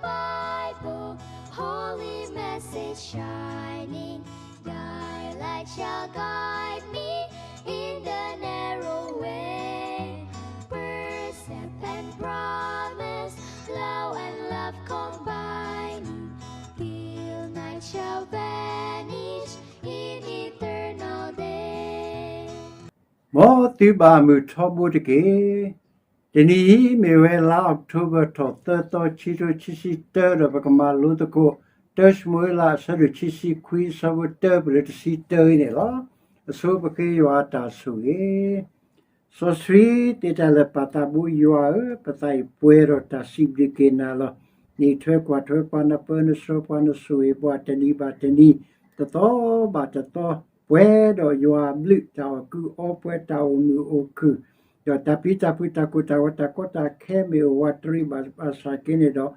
Bible, holy message shining, thy light shall guide me in the narrow way. Precept and promise, law and love combining, till night shall vanish in eternal day. မ်သုဘၣ်မုာ်ထီဘိတက့ၢ်. တနံၤအံၤမ့ၢ်ဝဲလါအီးကထိဘၢၣ်ထီၣ်သၢသီ ခံထိခံဆံတၢ ဒီးပကမၤလိသကိး တၢၡမူၤအ့လး အဆၢဒိၣ်ခံဆံခွံ အဆၢဖိတၢ ပလၢတဆံတၢအံၤန့ၣ်လီၤ. အဆိပဃ့ယွၤအတၢ်ဆိၣ်ဂ့ၤ စီဆှံသ့တၢ်လၢာ်ပာ်သးဘိယွၤဧၢ, ပသးအံၤပှဲၤဒီးတၢ်စံးဘျုးက့ၤနၤလီၤ. နအံးထွဲကွၢ်ထွဲပှၤ နပၢနဆှၢပှၤ နဆိၣ်ဂ့ၤပှၤတနံၤဘၣ်တနံၤ, တသီဘၣ်တသီ, ပှဲၤဒီးယွၤအဘျုး တၢ်အီၣ်ကုးအီပှဲၤ တၢ်အိၣ်မုာ်အိၣ်ခုၣ်, ဒီးတၢ်ပျံၤတၢ်ဖုး တၢ်ကိၢ်တၢ်ဂီၤ တၢ်ကီတၢ်ခဲမ့ၢ်အိၣ်ဝးတရံးဘၣ်ဆၣ်က့န့ၣ်ဒီး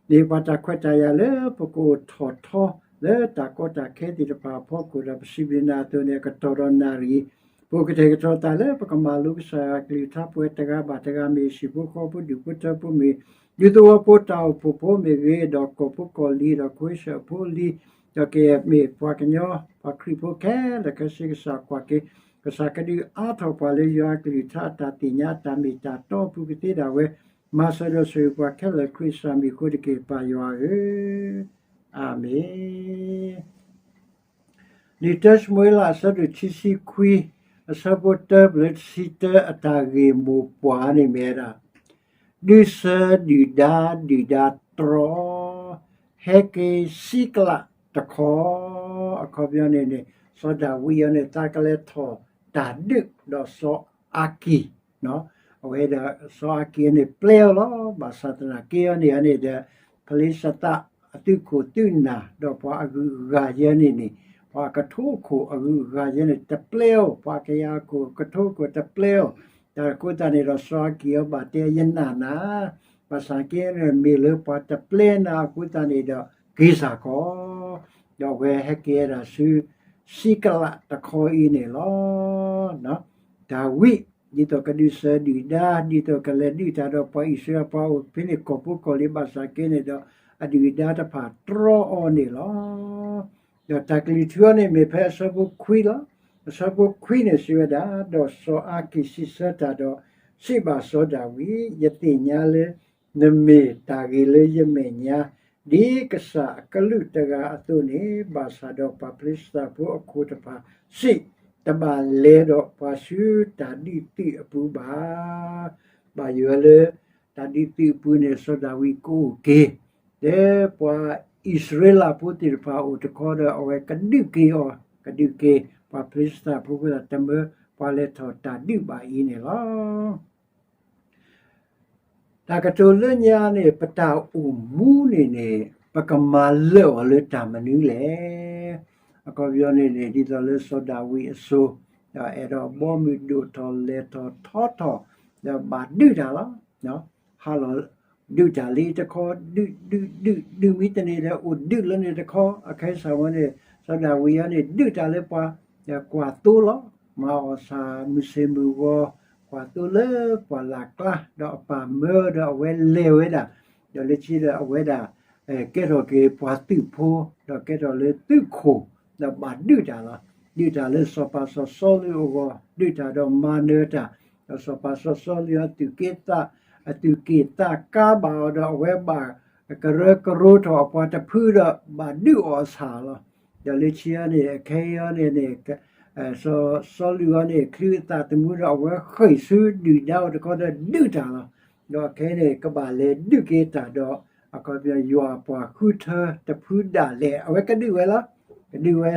မ့ၢ်ပှၤတၢ်ခွဲးတၢ်ယာ်လၢပကအိၣ်ထီၣ်ထီလၢတၢ်ကီတၢ်ခဲသ့ၣ်တဖၣ်အဖီခိၣ်ဒီး ပစံးဘျုးနၤအသိးန့ၣ် အကတီၢ်ဒီးနၣ်ရံၣ် ပအိၣ်ကတဲာ်ကတီၤသးလၢပကမၤလိကစၢ်ယွၤကလုၢ်ကထါ ပှၤတဂၤဘၣ်တဂၤ မ့ၢ်ဟံၣ်ဖိဃီဖိ ဒူၣ်ဖိထၢဖိမ့ၢ် ဒူသဝီဖိ တၢ်အိၣ်ဖှိၣ်ဖိမ့ၢ်ဂ့ၤ, ဒီးကီၢ်ဖိကီၢ်လံၤ ဒီးခိၣ်စၢၣ်ဖိလံၤ, ဒီးကမ့ၢ်ပှၤကညီ ပှၤခရံာ်ဖိခဲလၢာ်ခဲဆ့ ကစၢ်ကွၢ်က့ၤ, ကစၢ်ကဒုးအါထီၣ်ပှၤလၢယွၤကလုၢ်ကထါအတၢ်သ့ၣ်ညါ အတၢ်မ့ၢ်တၢ်တီအပူၤကသ့ဒၣ်ဝဲ, မၤစၢၤဒီးဆိၣ်ဂ့ၤပှၤခဲလၢာ် ခရံာ်ကစၢ်မံၤအဃိတက့ၢ် ပၢ်ယွၤဧၢ, အၤမ့ၣ်. လံာ်တၢၡမူၤအ့လး အဆၢဒိၣ်ခံဆံခွံ အဆၢဖိတၢ ပလၢတဆံတၢ အတၢ်ဂ့ၢ်မိၢ်ပှၢ်န့ၣ်မ့ၢ်ဝဲဒၣ် ဒုးဆၢဒုၣ်ဒါ ဒုၣ်ဒါတြီ, ဟဲက့ၤစံးကလးတခီ, အခီပညီန့ၣ်န့ၣ် စီၤဒၤဝံးအံၤန့ၣ် သးကလဲၤထီၣ်တၢ်ဒုးဒီးစီၤအၤကံၣ် အဝဲဒီးစီၤအၤကံၣ်န့ၣ်ပျဲအီၤလီၤ. ဘၣ်ဆၣ်သနာ်က့အံၤန့ၣ်န့ၣ်ဒီး ဖလ့ၡသးအသုးခိၣ်သုးနၢ် ဒီးပှၤအဂုၤအဂၤယဲန့ၣ်န့ၣ် ပှၤအကထိခိၣ်အဂုၤအဂၤယဲန့ၣ် တပျဲအီၤ, ပှၤကယၤခိၣ်ကထိခိၣ်တပျဲအီၤ, တၢ်အဃိသတးန့ၣ်ဒီး စီၤအၤကံၣ်အံၤဘၣ်တဲ ယနာ်နၤ, ဘၣ်ဆၣ်က့န့ၣ် မ့ၢ်လၢပှၤတပျဲနၤအဃိသတးန့ၣ်ဒီး က့ၤစၢ်ကီး, ဒီးအဝဲဟဲက့ၤဝဲဒၣ်ဆူ စံးကလးတခီအံၤန့ၣ်လီၤ. ဒၤဝံး ဒ်သိးကဒုးဆၢဒုၣ်ဒါ ဒ်သိးကလဲၤဒုးတၢ်ဒီးပှၤအံၣ်စရ့လး ပှၤအိၣ်ဖဲန့ၣ် ကီၢ်ဖိကီၢ်လံၤဘၣ်ဆၣ်က့န့ၣ်ဒီး အဒုၣ်အဒါတဖၣ်တြီအီၤန့ၣ်လီၤ. ဒီးတၢ်ကလုၢ်ထူအီၤန့ၣ်မ့ၢ်ဖဲအဆၢဖိခွံလီၤ. အဆၢဖိခွံန့ၣ်စံးဝဲဒၣ်, ဒီးစီၤအၤကံၣ်စံးဆၢတၢ်ဒီး စံးဘၣ်စီၤဒၤဝံး, ယသ့ၣ်ညါလၢ နမ့ၢ်တၢ်ဂ့ၤလၢယမဲာ်ညါ ဒ်ကစၢ်အကလူးတဂၤအသိးန့ၣ်, ဘၣ်ဆၣ်ဒီးပှၤဖလ့ၡသးဖိအခိၣ်တဖၣ်စံး, တဘၣ်လဲၤဒီးပှၤဆူတၢ်ဒုးသုးအပူၤဘၣ်. ဘၣ်ယွၤလၢ တၢ်ဒုးသုးအပူၤန့ၣ် စီၤဒၤဝံးကအိၣ်က့ၤ လၢပှၤအံၣ်စရ့လးဖိသ့ၣ်တဖၣ်အအိၣ်တခီဒီး အဝဲကဒုးက့ၤအီၤ, ကဒုးက့ၤ ပှၤဖလ့ၡသးဖိအဃိသတး တမၢပှၤလဲၤထီၣ်တၢ်ဒုးဘၣ်အံၤန့ၣ်လီၤ. တၢ်ကတိၤလၢညါန့ၣ် ပတၢ်အိၣ်မူန့ၣ်န့ၣ် ပကမၤလၢာ်အီၤလၢတၢ်မနုၤလဲၣ်. အခီပညီန့ၣ်န့ၣ် ဒ်သိးလၢစီၤဒၤဝံးအစိၤ ဒီးအဲၣ်ဒိးဘီမုၢ်ဒိၣ်ထီၣ်လဲၤထီၣ်ထီထီၣ် ဒီးဘၣ်ဒုးတၢ်လီၤ. ဟးလီၤဒုးတၢ်လၢတခီ ဒုးဒုးဒုးဒုးမံတန့ၢ်ဒီး အိၣ်ဒုးလၢန့ၣ်တခီ အခဲအံၤစ့ၢ်ကီးန့ၣ် စီၤဒၤဝံးအံၤန့ၣ် ဒုးတၢ်လၢပှၤ ကွၢ်သိလီၤ. မၤအီၣ်ဆၣ်မုၢ်ဆ့ၣ်မုၢ်ဂီၤ ကွၢ်သိလၢပှၢ်လၢ်ကျါ ဒီးအပၢ်မၢဒီးအဝဲလဲၤဝဲဒၣ်, ဒီးလၢခံဒီးအဝဲဒၣ် ကဲထီၣ်က့ၤပှၤသုးဖိ ဒီးကဲထီၣ်လၢသုးခိၣ် ဒီးဘၣ်ဒုးတၢ်လီၤ. ဒုးတၢ်လၢစီၤပၤစီၤစီလူးအဂီၢ် ဒုးတၢ်ဒီးမၤနၢၤတၢ်, ဒီးစီၤပၤစီၤစီလူးအသူၣ်က့သး အသူၣ်က့သးကါဘၣ်အီၤဒီး အဝဲဘၣ်ကရၢကရိထီၣ်အပှၤတဖုဒီး ဘၣ်ဒုးအီၣ်အဆၣ်လီၤ. ဒီးလၢခံအံၤန့ၣ် အခဲအံၤအံၤန့ၣ်န့ၣ် စီၤစီလူးအံၤန့ၣ် ချုးအသးသမူဒီး အဝဲဃ့ၢ်ဆူဒုၣ်ဒါအိၣ်တခီဒီးဒုးတၢ်လီၤ. ဒီးအခဲအံၤန့ၣ် ကဘၣ်လဲၤဒုးက့ၤတၢ်ဒီး အခီပညီယွၤအပှၤဃုထၢတဖုဒၣ်လဲာ် အဝဲကဒုးဝဲလီၤ. ကဒုးဝဲ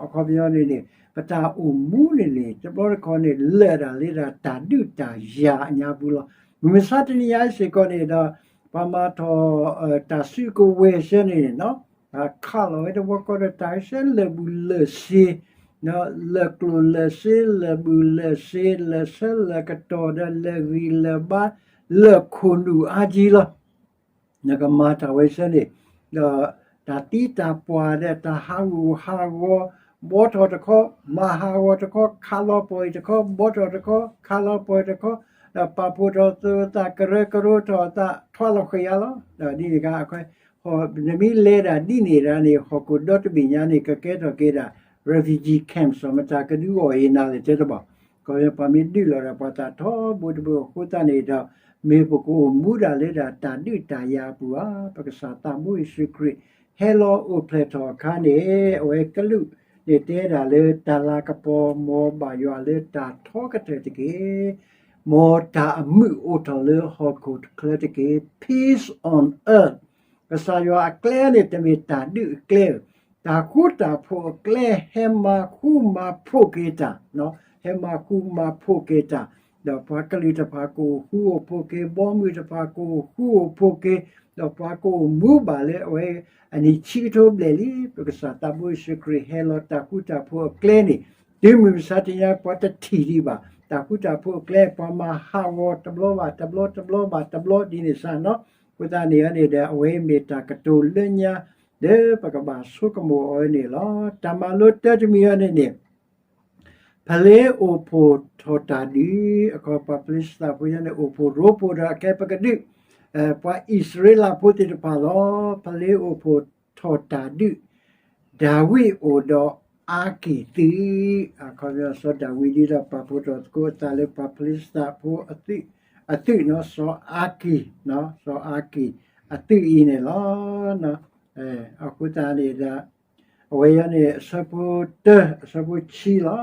အခီပညီန့ၣ်န့ၣ် ပတၢ်အိၣ်မူန့ၣ်န့ၣ် တဘျီတခီန့ၣ် လၢာ်ဒၣ်လၢဒၣ်တၢ်ဒုးတၢ်ယၤအညါပူၤလီၤ. မုၢ်မဆါတနံၤညါအံၤစ့ၢ်ကီးန့ၣ်ဒီး ပှၤမၤထီၣ် တၢ်စုကဝဲၤဆၢန့ၣ်န့ၣ် ခးလီၤဝဲတဝီကီဒီးတၢ်ကဆှဲလၢာ်ဘူးလၢာ်စ့, လၢာ်ကျိၣ်လၢာ်စ့ လၢာ်ဘူးလၢာ်စ့ လၢာ်ဆၢလၢာ်ကတီၢ်ဒီးလၢာ်ဂံၢ်လၢာ်ဘါ လၢာ်ခိၣ်နူာ်အါကံလီၤ. နကမၤတၢ်ဝဲဆၢန့ၣ် ဒီးတၢ်သံတၢ်ပှၢ်ဒီးတၢ်ဟးဂူာ်ဟးဂီၤ ဘှီထီၣ်တခီ မၤဟးဂီၤတခီ ခးလီၤပှီၢ်အံၤတခီ ဘှီထီၣ်တခီ ခးလီၤပှီၢ်အံၤတခီ ဒီးပာ်ဖှိၣ်ထီၣ်သး ကရၢကရိထီၣ်အသး ထွါလီၤဃံးအါလီၤ. ဒီးဒ်န့ၣ်အခါ နမ့ၢ်လဲၤဒၣ်ဒ်န့ၣ်ဒၣ်န့ၣ် ဟီၣ်ခိၣ်ဒီတဘ့ၣ်ညါန့ၣ် ကကဲထီၣ်က့ၤဒၣ် refugee camp စီၤမတၤကဒုးအီၣ်အ့ၤနၤလၢတဲတဘၣ်. ကီးပှၤမ့ၢ်ဒုးလီၤဒီးပှၤသးထီဘိတဘိအဃိသတးန့ၣ်ဒီး မ့ၢ်ပကအိၣ်မူဒၣ်လၢဒၣ်တၢ်ဒုးတၢ်ယၤအပူၤဧါ. ပကစၢ်သးဘိယ့ၣ်ၡူးခရံာ် ဟဲလီၤအိၣ်ဖျဲၣ်ထီၣ်အခါန့ၣ် အဝဲကလူးန့ၣ်တဲဒၣ်လၢတၢ်လၤကပီၤ မ်ဘၣ်ယွၤလၢတၢ်ထီကတၢၢ်တက့ၢ်. မ်တၢ်အမုာ်အိၣ်ထီၣ်လၢဟီၣ်ခိၣ်တချၢတက့ၢ်. Peace on earth. ကစၢ်ယွၤအကျဲန့ၣ် တမ့ၢ်တၢ်ဒုးအကျဲဧၢ, တၢ်ဃူတၢ်ဖိးအကျဲ ဟဲမၤဃူမၤဖိးက့ၤတၢ်, ဟဲမၤဃူမၤဖိးက့ၤတၢ်, ဒီးပှၤကလုာ်တဖၣ်ကအိၣ်ဃူအိၣ်ဖိးက့ၤ, ဘီမုၢ်တဖၣ်ကအိၣ်ဃူအိၣ်ဖိးက့ၤ, ဒီးပှၤကအိၣ်မူဘၣ်လၢအဝဲအနံၣ်ဆံကထိဘျဲၣ်လံ. ပကစၢ်သးဘိယ့ၣ်ၡူးခရံာ်ဟဲလီၤတၢ်ဃူတၢ်ဖိးအကျဲန့ၣ် တုၤမုၢ်မဆါတနံၤညါ ပှၤတထံၣ်ဒံးဘၣ် တၢ်ဃူတၢ်ဖိးအကျဲ ပှၤမၤဟးဂီၤတဘျီဘၣ်တဘျီ တဘျီဘၣ်တဘျီဒ်န့ၣ်စ့ၢ်နီၤ. အဃိသတးန့ၣ်န့ၣ်ဒီး အဝဲမ့ၢ်တၢ်ကတိၤလၢညါ လၢပကဘၣ်ဆိကမိၣ်အီၤန့ၣ်လီၤ. တၢ်မၤလိတၢတမံၤအံၤန့ၣ်န့ၣ် ဖလ့အိၣ်ဖှိၣ်ထီၣ်တၢ်ဒုး အခီပှၤဖလ့ၡသးဖိညါန့ၣ် အိၣ်ဖှိၣ်ရိဖှိၣ်ဒီးအကဲပကဒုး ပှၤအံၣ်စရ့လးဖိသ့ၣ်တဖၣ်လီၤ. ဖလ့အိၣ်ဖှိၣ်ထီၣ်တၢ်ဒုး ဒၤဝံးအိၣ်ဒီးအါကံၣ်သုး, အခီပညီစီၤဒၤဝံးဒ်ဒီးပာ်ဖှိၣ်ထီၣ်သကိးအသးလၢ ပှၤဖလ့ၡသးဖိအသုး, အသုးနီၤ စီၤအါကံၣ်, စီၤအါကံၣ်အသုးအံၤန့ၣ်လီၤ. အဃိသတးန့ၣ်ဒီး အဝဲအံၤန့ၣ် အဆၢဖိတၢ အဆၢဖိဆံလီၤ.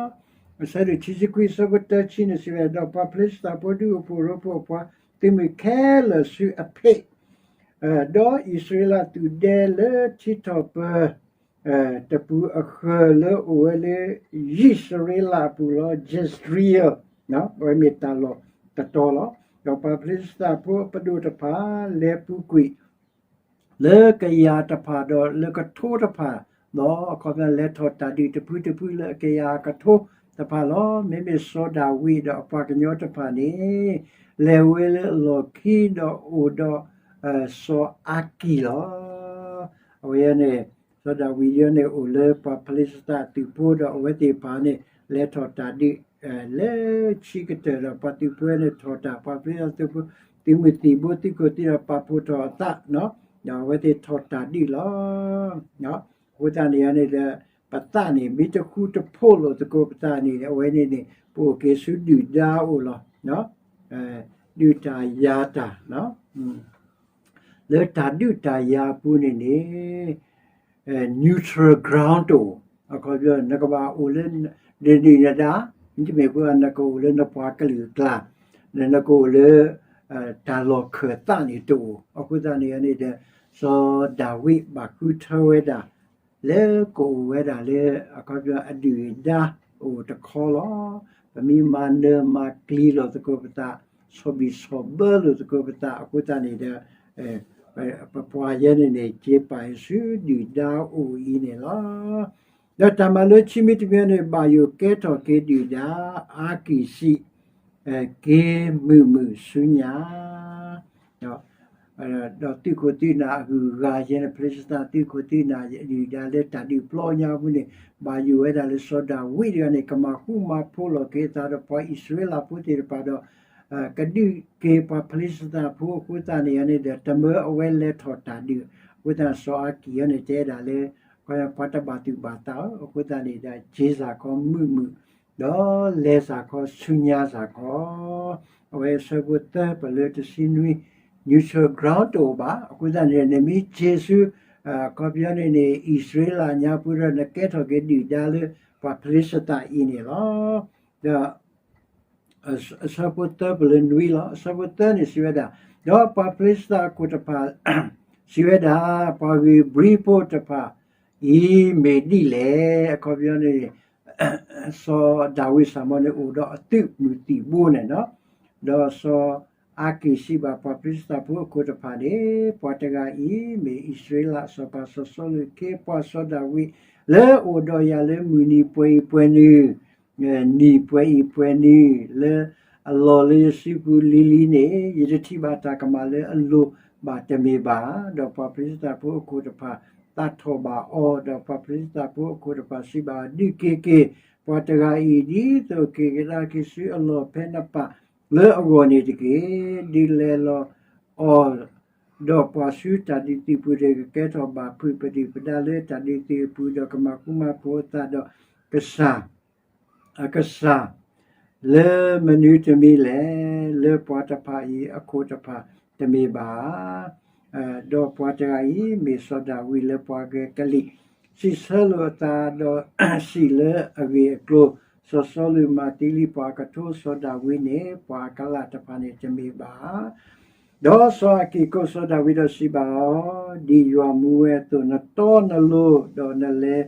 အဆၢဒိၣ်ခံဆံခွံ အဆၢဖိတၢ ဆံန့ၣ်စံးဝဲ ဒီးပှၤဖလ့ၡသးဖိဒုးအိၣ်ဖှိၣ်ရိဖှိၣ်အပှၤသုးမုၢ်ခဲလၢာ်ဆူအဖ့း ဒီးအံၣ်စရ့လးသုးဒဲလၢထံထီၣ်ပၢၤ တပူၤအဃၢၤလၢအိၣ်ဝဲလၢ ယံၣ်စရ့လးအပူၤလီၤ. Jezreel အဝဲမ့ၢ်တၢ်လီၢ်တတီၤလီၤ. ဒီးပှၤဖလ့ၡသးဖိအပဒိၣ်တဖၣ် လဲၤပူၤကွံာ် လၢကယၤတဖၣ်ဒီးလၢကထိတဖၣ်, ဒီးအခီပညီလဲၤထီၣ်တၢ်ဒုးတဖုတဖုလၢအကယၤအကထိတဖၣ်လီၤ. မ့မ့ၢ်စီၤဒၤဝံးဒီးအပှၤကညီတဖၣ်န့ၣ် လဲၤဝဲလၢအလီၢ်ခံဒီးအိၣ်ဒီး စီၤအါကံၣ်လီၤ. အဝဲန့ၣ် စီၤဒၤဝံးဒ်န့ၣ် အိၣ်လၢပှၤဖလ့ၡသးသုးဖိဒီးအဝဲသ့ၣ်တဖၣ်န့ၣ် လဲၤထီၣ်တၢ်ဒုး လၢဆံကတၢၢ်ဒီးပှၤသုးဖိန့ၣ်ထီၣ်တၢ် ပှၤဖလ့ၡသးသုးဖိ သုးမုၢ်သံၣ်ဘိသံခိၣ်သံဒီးပာ်ဖှိၣ်ထီၣ်အသး ဒီးအဝဲသ့ၣ်ထီၣ်တၢ်ဒုးလီၤ. အဃိသတးန့ၣ်န့ၣ်ဒီး ပသးန့ၣ် မ့ၢ်တဃူတဖိးလိာ်သကိးပသးန့ၣ် အဝဲန့ၣ်န့ၣ် ပအိၣ်က့ၤဆူဒုၣ်ဒါအအိၣ်လီၤ. ဒုးတၢ်ယၤတၢ် လၢတၢ်ဒုးတၢ်ယၤအပူၤန့ၣ်န့ၣ် neutral ground တအိၣ်, အခီပညီ နကဘၣ်အိၣ်လၢ နဒုၣ်နဒါ, မ့တမ့ၢ်အဃိ နကအိၣ်လၢနပှၤကလုာ်အကျါ, နကအိၣ်လၢ တၢ်လီၢ်ခၢၣ်သးန့ၣ်တအိၣ်. အဃိသတးန့ၣ်န့ၣ်ဒီး စီၤဒၤဝံးဘၣ်ဃုထၢဝဲဒၣ် လၢကအိၣ်ဝဲဒၣ်လၢ အခီပညီအဒုၣ်အဒါအိၣ်တခီလီၤ. ပမ့ၢ်မၤနၢၤမၤကျံၤလိာ်သကိးပသး, ဆီၣ်ဘံၣ်ဆီၣ်ဘၢလိာ်သကိးပသးအဃိသတးန့ၣ်ဒီး ပပှၤယဲန့ၣ်န့ၣ် က့ၤပာ်အံၤဆူဒုၣ်ဒါအိၣ်အံၤန့ၣ်လီၤ. ဒီးတၢ်မၤလိခံမံၤတမံၤန့ၣ် ဘၣ်ယိၣ်ကဲထီၣ်က့ၤဒုၣ်ဒါ အါကံၣ်စံး က့ၤမုာ်မုာ်ဆူညါ ဒီးသုးခိၣ်သုးနၢ်အဂုၤအဂၤယဲန့ၣ် ဖလ့ၡသးသုးခိၣ်သုးနၢ်ဒုၣ်ဒါလၢတၢ်ဒုးပျီညါအပူၤန့ၣ် ဘၣ်ယိၣ်ဝဲဒၣ်လၢစီၤဒၤဝံးတဂၤန့ၣ် ကမၤဃူမၤဖိးလိာ်က့ၤအသးဒီးပှၤအံၣ်စရ့လးဖိသ့ၣ်တဖၣ်ဒီး ကဒုးက့ၤပှၤဖလ့ၡသးဖိအဃိသတးန့ၣ်န့ၣ်ဒီး တမၢအဝဲလဲၤထီၣ်တၢ်ဒုး အဃိသတးစီၤအါကံၣ်န့ၣ်တဲဒၣ်လၢ ပှၤတဘၣ်သူၣ်ဘၣ်သးဧၢ အဃိသတးန့ၣ်ဒီး က့ၤစ့ၢ်ကီးမုာ်မုာ် ဒီးလဲၤစ့ၢ်ကီးဆူညါစ့ၢ်ကီး အဝဲအဆၢဖိသၢပလၢတဆံနွံ neutral ground တအိၣ်ဘၣ်. အဃိသတးန့ၣ် နမ့ၢ်က့ၤဆူ အခီပညီန့ၣ်န့ၣ် အံၣ်စရ့လးညါပူၤဒီး နကဲထီၣ်က့ၤဒုၣ်ဒါလၢပှၤဖလ့ၡသးအံၤန့ၣ်လီၤ. ဒီး အဆၢဖိသၢပလၢနွံလီၤ. အဆၢဖိသၢန့ၣ်စံးဝဲဒၣ်, ဒီးပှၤဖလ့ၡသးအခိၣ်တဖၣ် စံးဝဲဒၣ်, ပှၤဂ့ၢ်ဘြံဖိတဖၣ်အံၤမ့ၢ်ဒ်လဲၣ်. အခီပညီန့ၣ် စီၤဒၤဝံးစၢ်မီၤန့ၣ် အိၣ်ဒီးအသုးမုၢ်သံၣ်ဘိန့ၣ်လီၤ. ဒီးစီၤအါကံၣ်စံးဘၣ်ပှၤဖလ့ၡသးဖိအခိၣ်တဖၣ်န့ၣ်, ပှၤတဂၤအံၤမ့ၢ်အံၣ်စရ့လးအစီၤပၤစီၤစီလူးအခ့အပှၤစီၤဒၤဝံး လၢအအိၣ်ဒီးယၤလၢမုၢ်နံၤပှဲၤအံၤပှဲၤနုၤ နံၣ်ပှဲၤအံၤပှဲၤနုၤ လၢအလီၢ်လၢယစုပူၤလံၤလံၤန့ၣ်, ယတထံၣ်ဘၣ်တၢ်ကမၣ်လၢအလိၤဘၣ်တမ့ၢ်ဘၣ်. ဒီးပှၤဖလ့ၡသးဖိအခိၣ်တဖၣ်သးထီၣ်ဘၣ်အီၤ, ဒီးပှၤဖလ့ၡသးဖိအခိၣ်တဖၣ်စံးဘၣ်အီၤ, ဒုးက့ၤက့ၤပှၤတဂၤအံၤ ဒ်သိးက့ၤကဒါက့ၤဆူအလီၢ်ဖဲနပာ် လၢအဂီၢ်န့ၣ်တက့ၢ်. ဒုးလဲၤလီၤအီၤ ဒီးပှၤဆူတၢ်ဒုးသုးပူၤဒီး ကကဲထီၣ်ဘၣ်ဖုးပဒုၣ်ပဒါလၢတၢ်ဒုးသုးအပူၤ, ဒီးကမၤဃူမၤဖိးအသးဒီးကစၢ် အကစၢ် လၢမနုၤတမံၤလဲၣ်. လၢပှၤတဖၣ်အံၤအခိၣ်တဖၣ်တမ့ၢ်ဘၣ်ဧါ. ဒီးပှၤတဂၤအံၤ မ့ၢ်စီၤဒၤဝံးလၢပှၤဂဲၤကလံၣ်, စံးဆၢလိာ်အသးဒီးစံးလၢအဂ့ၢ်အကျိၤ, စီၤစီလူးမၤသံလံပှၤအကထိ, စီၤဒၤဝံးန့ၣ် ပှၤအကလးတဖၣ်န့ၣ်တမ့ၢ်ဘၣ်ဧါ. ဒီးစီၤအၤကံၣ်ကိးစီၤဒၤဝံးဒီးစံးဘၣ်အီၤ, ဒ်ယွၤမူဝဲအသိး, နတီနလိၤ, ဒီးနလဲၤ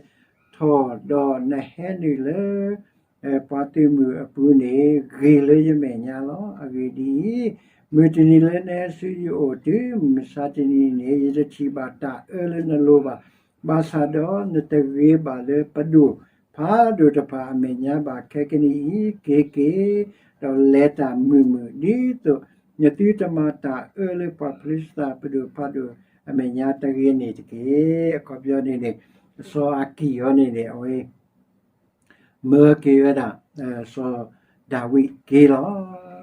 ထီၣ်ဒီးနဟဲနုာ်လၢ ပှၤသုးမုၢ်အပူၤန့ၣ် ဂ့ၤလၢယမဲာ်ညါလီၤ. အဂ့ၢ်ဒ်အံၤ, မုၢ်တနံၤလၢနဟဲဆူယအိၣ်တုၤမုၢ်မဆါတနံၤန့ၣ် ယတထံၣ်ဘၣ်တၢ်အၢလၢနလိၤဘၣ်. ဘၣ်ဆၣ်ဒီးနတဂ့ၤဘၣ်လၢပဒိၣ်ဖးဒိၣ်တဖၣ်အမဲာ်ညါဘၣ်. ခဲကနံၣ်အံၤ က့ၤက့ၤ ဒီးလဲၤတၢ်မုာ်မုာ် ဒ်သိးနသုတမၤတၢ်အၢလၢပှၤဖလံၡသးပဒိၣ်ဖးဒိၣ်အမဲာ်ညါတဂ့ၤန့ၣ်တက့ၢ်. အခီပညီန့ၣ်န့ၣ် စီၤအၤကံၣ်အံၤန့ၣ်န့ၣ် အဝဲ မၢက့ၤဝဲဒၣ် စီၤဒၤဝံးက့ၤလီၤ.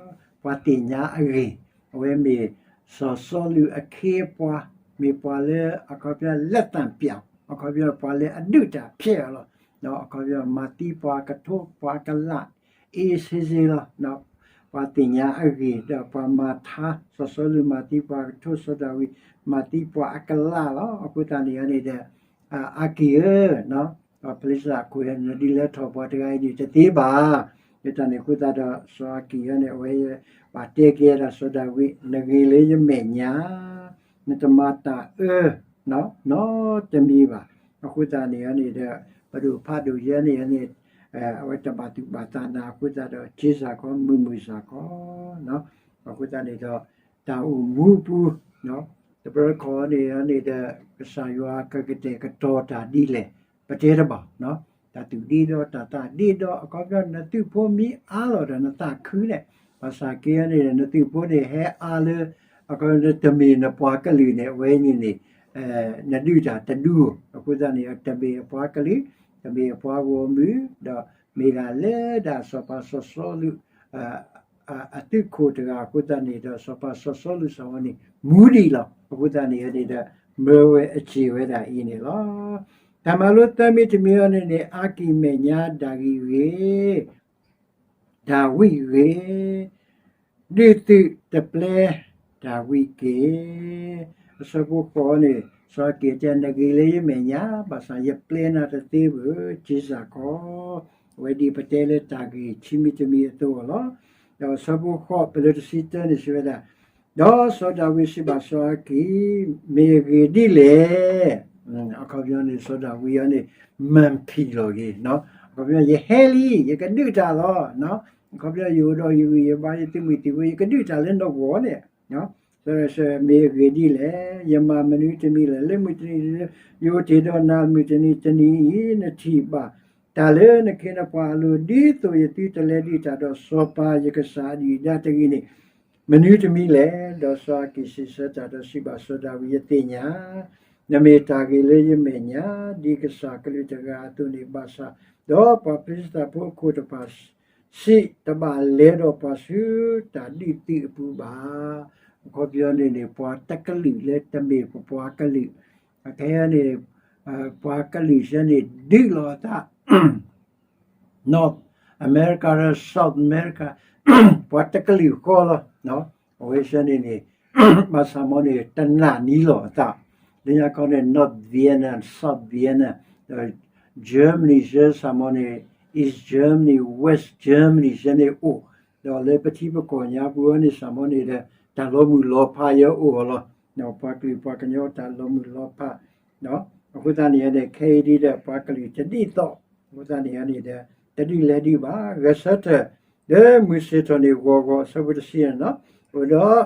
ပှၤသ့ၣ်ညါအဂ့ၢ်, အဝဲမ့ၢ်စီၤစီလူးအခ့အပှၤ, မ့ၢ်ပှၤလၢအခီပညီလက်သန့်ပျောက်, အခီပညီပှၤလၢအဒုးတၢ်ဖျဲးအီၤလီၤ. အခီပညီမၤသံပှၤကထိ ပှၤကလး အ့စ့စ့လီၤ. ပှၤသ့ၣ်ညါအဂ့ၢ်ဒီးပှၤမၤထါ, စီၤစီလူးမၤသံပှၤကထိ, စီၤဒၤဝံးမၤသံပှၤအကလးလီၤ. အဃိသတးန့ၣ်န့ၣ်ဒီး အၤကံၣ်ဧၢ, ပှၤဖလံၡသးအခိၣ် နဒုးလဲၤထီၣ်ပှၤတဂၤအံၤန့ၣ် တသ့ဘၣ်. ဒ်န့ၣ်အဃိသတးဒီး စီၤအၤကံၣ်အံၤန့ၣ် အဝဲဘၣ်တဲက့ၤဒီးစီၤဒၤဝံး, နဂ့ၤလၢယမဲာ်ညါ, နတမၤတၢ်အၢ နီတမံၤဘၣ်. အဃိသတးန့ၣ်န့ၣ်ဒီး ပဒိၣ်ဖးဒိၣ်ယဲန့ၣ်န့ၣ် အဝဲတဘၣ်သူၣ်ဘၣ်သးနၤအဃိသတးဒီး က့ၤစၢ်ခီမုာ်မုာ်စၢ်ခီ, အဃိသတးန့ၣ်ဒီး တၢ်အိၣ်မူပူၤ တဘျီတခီၣ်န့ၣ်န့ၣ်ဒီး ကစၢ်ယွၤကကတဲာ်ကတီၤတၢ်ဒ်လဲၣ် ပတဲတဘၣ်. တၢ်သူၣ်ဒ့ဒီးတၢ်သးဒ့ဒီး အခီပညီ နသုးဖိမ့ၢ်အါလီၤဒီးနသးခုန့ၣ်, ဘၣ်ဆၣ်က့န့ၣ် နသုးဖိန့ၣ်ဟဲအါလၢ အခီပညီ တမ့ၢ်နပှၤကလုာ်န့ၣ် အဝဲန့ၣ်န့ၣ် နဒုးတၢ်တဒူ, အဃိသတးန့ၣ် တမ့ၢ်အပှၤကလုာ်, တမ့ၢ်အပှၤဂီၢ်မုၢ်, ဒီးမ့ၢ်ဒၣ်လၢဒၣ်စီၤပၤစီၤစီလူး အသုးခိၣ်တဂၤအဃိသတးန့ၣ်ဒီး စီၤပၤစီၤစီလူးစ့ၢ်ကီးန့ၣ် မူဒံးလီၤ. အဃိသတးန့ၣ်န့ၣ်ဒီး မၢဝဲအစ့ၢ်ဝဲဒၣ်အံၤန့ၣ်လီၤ. တၢ်မၤလိသၢမံၤတမံၤအံၤန့ၣ်န့ၣ် အၤကံၣ်မဲာ်ညါဒၤဝံးဂ့ၤ, ဒၤဝံးဂ့ၤ, ဒုးသုးတပျဲဒၤဝံးက့ၤ. အဆၢဖိဃိးန့ၣ် စီၤအၤကံၣ်တဲ နဂ့ၤလၢယမဲာ်ညါ, ဘၣ်ဆၣ်ယပျဲနၤတသ့ဘၣ်, က့ၤစၢ်ခီ. အဝဲဒ်ပတဲလၢတၢ်ဂ့ၢ်ခံမံၤတမံၤအသိးလီၤ. ဒီးအဆၢဖိဃိး ပလၢတဆံတၢန့ၣ်စံးဝဲဒၣ်, ဒီးစီၤဒၤဝံးစံးဘၣ်စီၤအၤကံၣ်, မ့ၢ်အဂ့ၢ်ဒ်လဲၣ်. အခီပညီန့ၣ် စီၤဒၤဝံးအံၤန့ၣ် မၤဖံးလီၤက့ၤ, အခီပညီ ယဟဲလံ, ယကဒုးတၢ်လီၤ. အခီပညီ ယအိၣ်ဒီးယဂံၢ်ယဘါ ယသုးမုၢ်သံၣ်ဘိ ယကဒုးတၢ်လၢနဂီၢ်န့ၣ် မ့ၢ်အဂ့ၢ်ဒ်လဲၣ်. ယမၤမနုၤတမံၤလဲၣ်. လၢမုၢ်တနံၤ ယအိၣ်တ့ၢ်ဒီးနၤ မုၢ်တနံၤတနံၤအံၤ နထံၣ်ဘၣ်တၢ်လၢနခ့နပှၤအလိၤ ဒ်သိးယသုတလဲၤဒုးတၢ်ဒီးစီၤပၤယကစၢ်အဒုၣ်အဒါတဂ့ၤန့ၣ် မနုၤတမံၤလဲၣ်. ဒီးစီၤအၤကံၣ်စံးဆၢတၢ်ဒီးစံးဘၣ်စီၤဒၤဝံး, ယသ့ၣ်ညါ နမ့ၢ်တၢ်ဂ့ၤလၢယမဲာ်ညါ ဒ်ကစၢ်ကလုာ်တဂၤအသိးန့ၣ် ဘၣ်ဆၣ်ဒီးပှၤဖလံၡသးဖိအခိၣ်တဖၣ် စံးတဘၣ်လဲၤဒီးပှၤဆူတၢ်ဒုးသုးအပူၤဘၣ်. အခီပညီန့ၣ်န့ၣ် ပှၤတကလုာ်လၢတမ့ၢ်ပပှၤကလုာ်, အခဲအံၤန့ၣ် ပှၤကလုာ်စ့ၢ်န့ၣ် ဒုးလိာ်အသး North America ဒီး South America ပှၤတကလုာ်ဃီလီၤ. အဝဲစ့ၢ်န့ၣ်န့ၣ် ဘၣ်ဆၣ်မ့ၢ်န့ၣ် တနာ်န့ၢ်လိာ်အသး, လၢညါခီန့ၣ် North Vietnam, South Vietnam, ဒီး Germany စ့ၢ်ဆၣ်မ့ၢ်န့ၣ် East Germany, West Germany စ့ၢ်န့ၣ်အိၣ်, ဒီးလၢပထံပကီၢ်ညါပူၤအံၤန့ၣ် ဆၣ်မ့ၢ်န့ၣ်ဒီး တၢ်လီၤမုၢ်လီၤဖးယဲအိၣ်အီၤလီၤ. ပှၤကလုာ်ပှၤကညီတၢ်လီၤမုၢ်လီၤဖး အဃိသတးန့ၣ်န့ၣ် ခဲအံၤဒ်ဒီး ပှၤကလုာ်တဒ်သိး, အဃိသတးန့ၣ်န့ၣ်ဒီး တဒုးလဲၤဒုးဘၣ်, ဂဲၤဆၢထၢၣ်လၢမုၢ်ဆ့ၣ်ထီၣ်န့ၣ်ဂီၤဂီၤ, အဆၢဖိတဆံန့ၣ်လီၤ. အဃိဒီး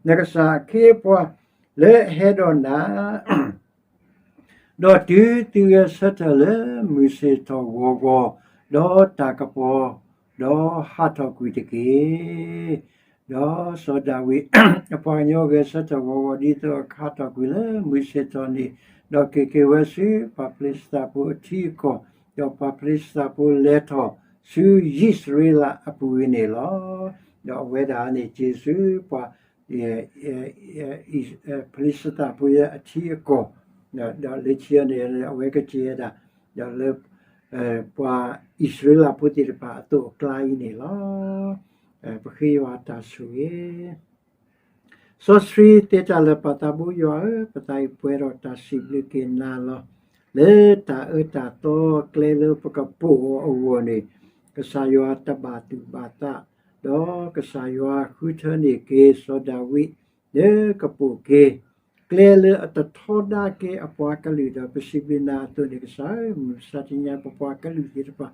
နကစၢ်အခ့အပှၤလၢအဟဲဒီးနၤ ဒီးတုၤသုဂဲၤဆၢထၢၣ်လၢမုၢ်ဆ့ၣ်ထီၣ်ဂီၤဂီၤ, ဒီးတၢ်ကပီၤ, ဒီးဟးထီၣ်ကွံာ်တက့ၢ်. ဒီးစီၤဒၤဝံးအပှၤကညီဂဲၤဆၢထၢၣ်ဂီၤဂီၤ ဒ်သိးအခးထီၣ်ကွံာ်လၢမုၢ်ဆ့ၣ်ထီၣ်န့ၣ်, ဒီးက့ၤက့ၤဝဲဆူပှၤဖလံၡသးဖိအထံအကီၢ်, ဒီးပှၤဖလံၡသးဖိလဲၤထီၣ်ဆူယံးစရ့လးအပူၤဝဲန့ၣ်လီၤ. ဒီးအဝဲဒၣ်န့ၣ် က့ၤဆူပှၤ ဖလံးစတံဖိအထံအကီၢ်, ဒီးလၢခံန့ၣ် အဝဲကက့ၤဝဲဒၣ် ဒီးလၢ ပှၤအံၣ်စရ့လးဖိသ့ၣ်တဖၣ်အသိးအကျါအံၤန့ၣ်လီၤ. ပဃ့ယွၤတၢ်ဆိၣ်ဂ့ၤ စီဆှံသ့တၢ်လၢာ် ပၢ်သးဘိယွၤဧၢ, ပသးအံၤပှဲၤဒီးတၢ်စံးဘျုးက့ၤနၤလီၤ. လၢတၢ်အၢတၢ်သီကျဲလၢပကပိာ်အီၤအဂီၢ်န့ၣ်, ကစၢ်ယွၤတဘၣ်သူၣ်ဘၣ်သး, ဒီးကစၢ်ယွၤဃုထၢန့ၢ်က့ၤစီၤဒၤဝံး လၢကပိာ်က့ၤ ကျဲလၢအတထီဒါက့ၤအပှၤကလုာ်ဒီး ပစံးဘျုးနၤအသိးန့ၣ် ကစၢ်ဧၢ, မုၢ်မဆါတနံၤညါ ပပှၤကလုာ်သ့ၣ်တဖၣ်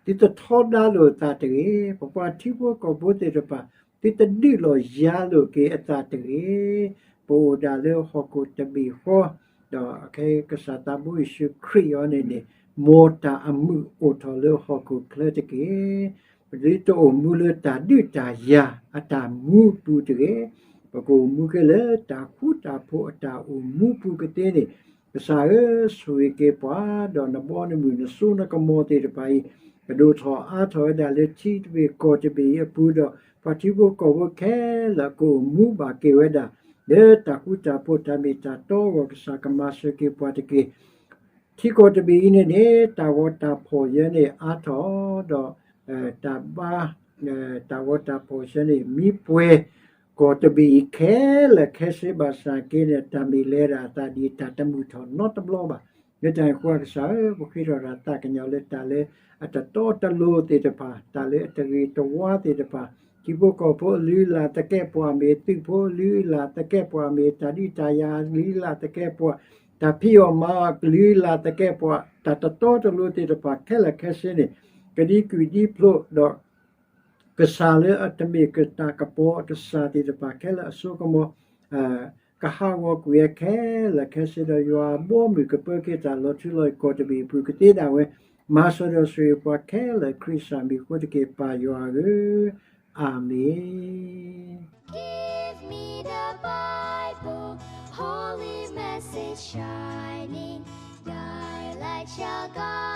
သုတထီဒါလိာ်အသးတဂ့ၤ, ပပှၤထံဖိကီၢ်ဖိသ့ၣ်တဖၣ် သုတဒုးလီၤယၤလိာ်က့ၤအသးတဂ့ၤ. ပအိၣ်ဒၣ်လၢဟီၣ်ခိၣ်တဘ့ၣ်ဃီ, ဒီးခဲကစၢ်သးဘိယ့ၣ်ၡူးခရံာ်အံၤန့ၣ်န့ၣ်, မ်တၢ်အမုာ်အိၣ်ထီၣ်လၢဟီၣ်ခိၣ်ချၢတက့ၢ်. ပသုတအိၣ်မူလၢတၢ်ဒုးတၢ်ယၤအတၢ်မူပူၤတဂ့ၤ, ပကအိၣ်မူက့ၤလၢတၢ်ဃူတၢ်ဖိးအတၢ်အိၣ်မူပူၤကသ့န့ၣ်, ကစၢ်ဧၢ, ဆိၣ်ဂ့ၤက့ၤပှၤ, ဒီးနဘီနမုၢ်နစိနကမီၤသ့ၣ်တဖၣ်အံၤ, ကဒိၣ်ထီၣ်အါထီၣ်ဝဲဒၣ်လၢထံတဘ့ၣ်ကီၢ်တဘ့ၣ်အံၤအပူၤဒီး ပှၤထံဖိကီၢ်ဖိခဲလၢာ်ကအိၣ်မူဘၣ်က့ၤဝဲဒၣ် လၢတၢ်ဃူတၢ်ဖိးတၢ်မ့ၢ်တၢ်တီအဂီၢ် ကစၢ်ကမၤစၢၤက့ၤပှၤတက့ၢ်. ထံကီၢ်တဘ့ၣ်အံၤန့ၣ်န့ၣ် တၢ်ဂီၤတၢ်ဖီၣ်ယဲန့ၣ်အါထီၣ်ဒီး တၢ်ဘါ တၢ်ဂီၤတၢ်ဖီၣ်ယဲန့ၣ် မံပှဲၤကီၢ်တဘ့ၣ်အံၤခဲလၢာ်ခဲဆ့ဘၣ်ဆၣ်က့န့ၣ် တၢ်မ့ၢ်လဲၤဒၣ်အသးဒ်တၢ်တမုာ်ထီၣ်နီတဘျီဘၣ်. လၢတၢ်န့ၣ်အဃိ ကစၢ်ဧၢ, ပဃ့ထီၣ်တၢ်သးကညီၤလၢတၢ်လၢအတတီတလိၤသ့ၣ်တဖၣ်, တၢ်လၢအတဂ့ၤတဝါသ့ၣ်တဖၣ်, ထံဖိကီၢ်ဖိအလုၢ်အလၢ်သကဲးပဝးမ့ၢ်, သုးဖိအလုၢ်အလၢ်သကဲးပဝးမ့ၢ်, တၢ်ဒုးတၢ်ယၤအလုၢ်အလၢ်သကဲးပဝး, တၢ်ဖံးအီၣ်မၤအီၣ်အလုၢ်အလၢ်သကဲးပဝး, တၢ်တတီတလိၤသ့ၣ်တဖၣ်ခဲလၢာ်ခဲဆ့န့ၣ် ကဒံကွံာ်ဒံဖျိးဒီး ကစၢ်လၢအတမ့ၢ်ကတၢ်ကပီၤအကစၢ်သ့ၣ်တဖၣ်ခဲလၢာ်အစိကမီၤ ကဟးဂီၤကွံာ်ဝဲခဲလၢာ်ခဲဆ့ဒီး ယွၤအဘီအမုၢ်ကပၢက့ၤတၢ်လီၤထူလီၤယိာ်ကီၢ်တဘ့ၣ်အပူၤကသ့ဒၣ်ဝဲ, မၤစၢၤဒီးဆိၣ်ဂ့ၤပှၤခဲလၢာ် ခရံာ်စၢ်မံၤအဃိတက့ၢ် ပၢ်ယွၤဧၢ, အၤမ့ၣ်. Give me the Bible, holy message shining, thy light shall guide